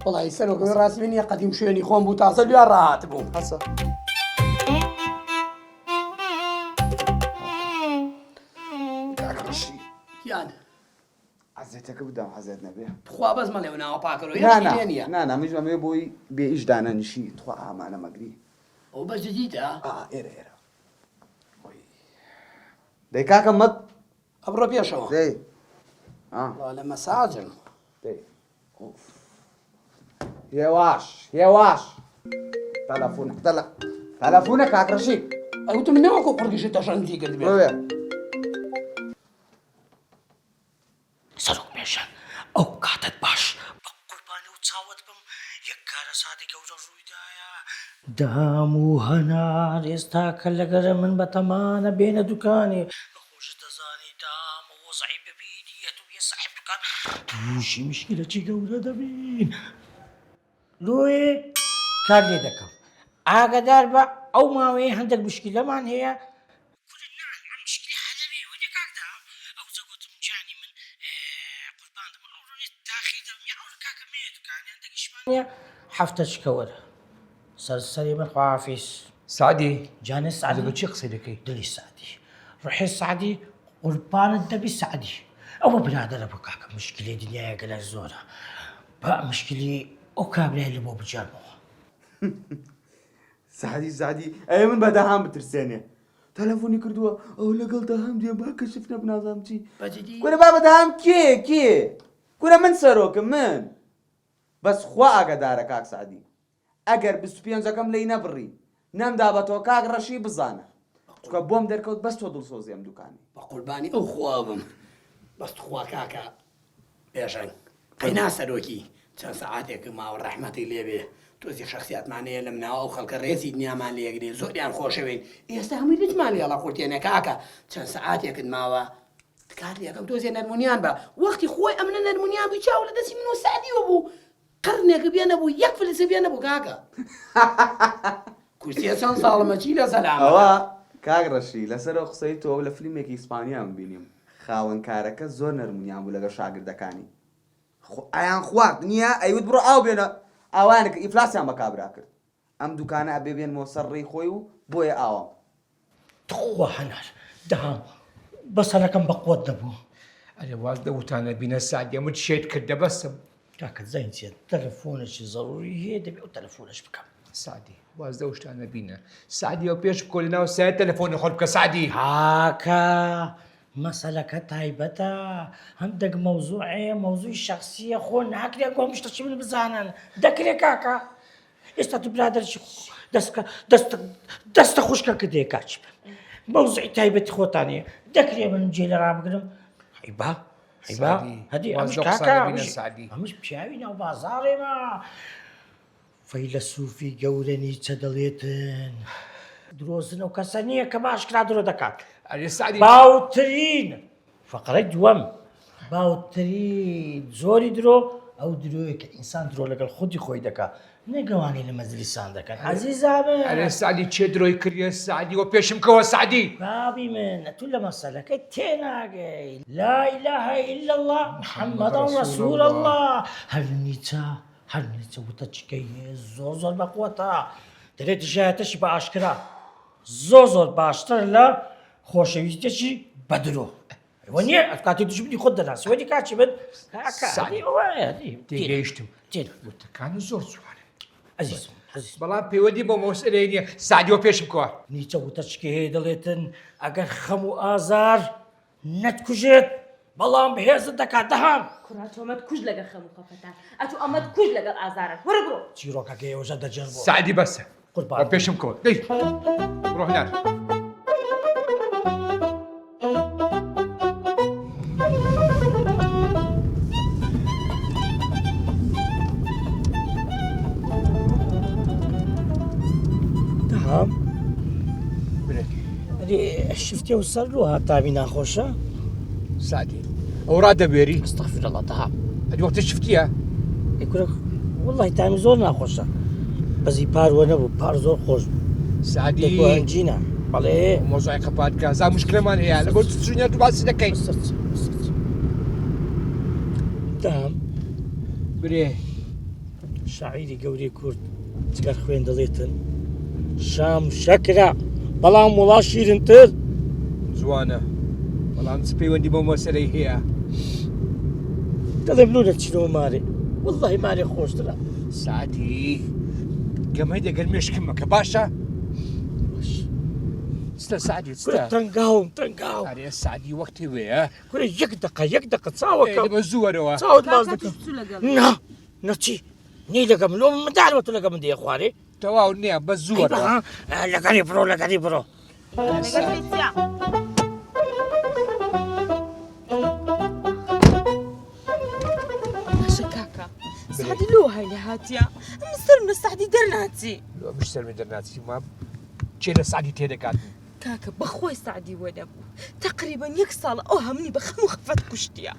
وەڵی سەرۆکەوەی ڕاستی من نیە قەدیم شوێنی خۆم بوو تازە لوێ ڕاهات بووم. هەسە. کاک ڕەشی. گیان. عەزێتەکە بدەم عەزێت نەبێ. تخوا بەس مەڵێ ئەو ناوە پاکەرەوە هیچ نا لێ نیە. نا نا منیش ئەمەوێ بۆی بێ ئیش دانەنیشی تخوا ئامانە مەگری. ئەوە بەس جدیتە؟ ئا ئێرە ئێرە. ئۆی. دەی کاکە مەت. ئەبڕۆ پێشەوە. دەی. ئا. وەڵا لە مەساجم. دەی. ئۆف. هێواش هێواش. تەلەفونە تەلە تەلەفونە کاک ڕەشید. ئەوتم نەوەکو قوڕگیشت تەشەنجی کردبێ. بۆیە. سەرۆک مێشە ئەو کاتەت باش. بە قوربانی و چاوت بم یەک کارەساتی گەورە ڕوویدایە. دام و هەنار ئێستا کە لەگەرە من بەتەمانە بێنە دوکانێ بە خۆشت دەزانی دام و وەزعی ببینی ئەتوو یە ساحێب دوکان تووشی مشکیلەکی گەورە دەبین. لۆیێ کار لێ دەکەم ئاگەدار بە ئەو ماوەیە هەندێک مشکیلەمان هەیە. کورە نا ئەم مشکلە هەرەوێ وەرە کاک دام ئەوجە گۆتم گیانی من قوربان دەبم ئەوڕۆ نێ تاخیر دەبم یا ئەوڕۆ کاکە مەیە دوکانێ هەندێک ئیشمان هەیە هەفتە چکە وەرە سەر سەری من خواحافیز. سەعدی جانێ سەعدی لەگەڵ کێ قسەی دەکەی؟ دڵی سەعدی ڕۆحێ سەعدی قوربانت دەبی سەعدی ئەوە برادەرە بۆ کاکە مشکلەی دنیایە گەلەک زۆرە با مشکلی ئەو کابرای لە بۆ بگێڕمەوە. سەعدی سەعدی ئەیە من بە داهام بترسێنێ تەلەفۆنی کردووە ئەو لەگەڵ داهام دێم با کەشف نەب نازانم چی بەجدی؟ کورە بابە داهام کێ کێ کورە من سەرۆکم من بەس خوا ئاگەدارە کاک سەعدی ئەگەر 25ەکەم لێی نەبڕی نەمدا بە تۆ کاک ڕەشی بزانە چونکە بۆم دەرکەوت بەس تۆ دڵسۆزی ئەم دوکانی. بە قوربانی ئەو خوا بم بەس تخوا کاکە بێژەنگ قەینا سەرۆکی چەند سەعاتێک ماوە ڕەحمەتی لێبێ تۆزی شەخسیاتمان هەیە لەم ناوە ئەو خەڵکە ڕێزی دنیامان لێگرێ زۆریان خۆشەوێین ئێستا هەمووی لچمان لێ هەڵەقورتێنێ کاکە چەند سەعاتێکت ماوە تکات لێکەم تۆزێ نەرمونیان بە وەختی خۆی ئەمنە نەرمونیان بووی چاو لە دەستی من و سەعدیوە بوو قڕنێک بێ نەبوو یەک فلس بێ نەبوو کاکە کورسیە چەند ساڵمە چی لە سەلامەتە. ئەوە کاک ڕەشی لەسەر ئەو قسەی تۆ لە فلیمێکی ئیسپانیام بینیم خاوەن کارەکە زۆر نەرمونیان بوو لەگەڵ شاگردەکانی خۆ ئەیان خوارد نیە ئەیوت بڕۆ ئاو بێنە ئاوایان کرد ئیفلاسیان بە کابرا کرد ئەم دوکانە ئەبێ بێنمەوە سەر ڕێی خۆی و بۆیە ئاوام. تخوا هەنار دەهام بەسەرەکەم بەقوەت نەبوو. ئەرێ واز لەو وتانە بینە سەعدی ئەمت شێت کردە بەسم. کاکە زین چیە تەلەفۆنێکی زەروری هەیە دەبێ ئەو تەلەفۆنەش بکەم. سەعدی واز لەو شتانە بینە سەعدی ئەو پێش بکۆ لەناو سایە تەلەفۆنی خۆت بکە سەعدی. کاکە مەسەلەکە تایبەتە هەندێک مەوزوع هەیە مەوزوعی شەخسیە خۆ ناکرێ گۆم شتەکی من بزانن دەکرێ کاکە ئێستا تو برادەرێکی دەستکە دەستە دەستە خوشکەکە دێ کاچی بن مەوزعی تایبەتی خۆتان هەیە دەکرێ من جێ لە ڕابگرم عیبا عیبا هەدی ئەمش کاکە ئەمش پیاوی ناو بازاڕێمە فەیلەسوفی گەورە نیچە دەڵێتن درۆزن ئەو کەسە نییە کە بە ئاشکرا درۆ دەکات. ئەرێ سەعدی. باوترین فەقرەی دووەم باوترین جۆری درۆ ئەو درۆیە کە ئینسان درۆ لەگەڵ خودی خۆی دەکا نەک ئەوانەی لە مەجلیسان دەکەن عەزیزا من. ئەرێ سەعدی کێ درۆی کردیە سەعدی وە پێشم کەوە سەعدی. بابی من ئەتوو لە مەسەلەکەی تێناگەی لا الە الا اللە محمد رسول اللە هەر نیچە هەر نیچە وتەچکەی هەیە زۆر زۆر بەقوەتە دەرێ دژایەتەشی بە ئاشکرا زۆر زۆر باشتر لە خۆشەویستێکی بە درۆ ئەوە نییە کاتی دژمنی خۆت دەناسی وەدی کاچی من تێگەیشتم وتەکان زۆر جوانن عزیز عزیز بەڵام پەیوەندی بۆ مۆسەلەی نییە سعدیەوە پێشم کەوە نیچە وتەچکە هەیە دەڵێتن ئەگەر خەم و ئازار نەتکوژێت بەڵام بەهێزت دەکات دەهام. کوڕە تۆ ئەمەت کوشت لەگەڵ خەم و خەفەتان ئەتوو ئەمەت کوشت لەگەڵ ئازاران وەرە بڕۆ. چیرۆکەکەی ئەوجا دەگێڕمەوە. سەعدی بەسە قوربان وە پێشم کەوە دەی بڕۆ هەنار. دەهام. برێ. ئەرێ شفتێ و سەر لۆ هات تامی ناخۆشە؟ سەعدی ئەو ڕادەبوێری؟ استغفر الله تەها ئەدی وەختی شفتیە؟ ئەی کورە وەڵڵاهی تامی زۆر ناخۆشە بەزی پار وە نەبوو پار زۆر خۆش بوو سەعدی دەکۆ هەنجینە بەڵێ مۆزای قەپات کە زا مشکلەمان هەیە لە بۆ چونیە تو باسی دەکەی دام برێ. شاعیری گەورەی کورد جگەر خوێن دەڵێتن شام شەکرە بەڵام وڵا شیرنتر. جوانە بەڵام چ پەیوەندی بەو مەسەلەی هەیە؟ دەڵێم لۆ نەچینەوە مارێ وەڵڵاهی مارێ خۆشترە. سەعدی گەمەی دەگەر مێشکم مەکە باشە؟ چتە سەعدی کورە چتە؟ تەنگاوم تەنگاوم. ئەرێ سەعدی وەختی وێیە. کورە یەک دەقە یەک دەقە چاوەکەم. ئێ دەبە زوو وەرەوە. چاوت ماچ کاکە دەکەم. توش بچوو لەگەڵ. نا نەچی نی لەگەم لۆ منداڵ تۆ لەگە من دێ خوارێ. تەواو نییە بەس زوو وەرەوە. لەگەری بڕۆ لەگەری بڕۆ. لەگەڵ چیا؟ باشە کاکە سەعدی لۆ های لێ هاتیە من سەرم لە سەعدی دەرناچی. لۆ ئەمش سەرم دەرناچی ما کێ لە سەعدی تێدەگات؟ کاکە بەخوای سەعدی وەنەبوو تەقریبەن یەک ساڵە ئەو هەمنی بە خەم و خەفەت کوشتیە.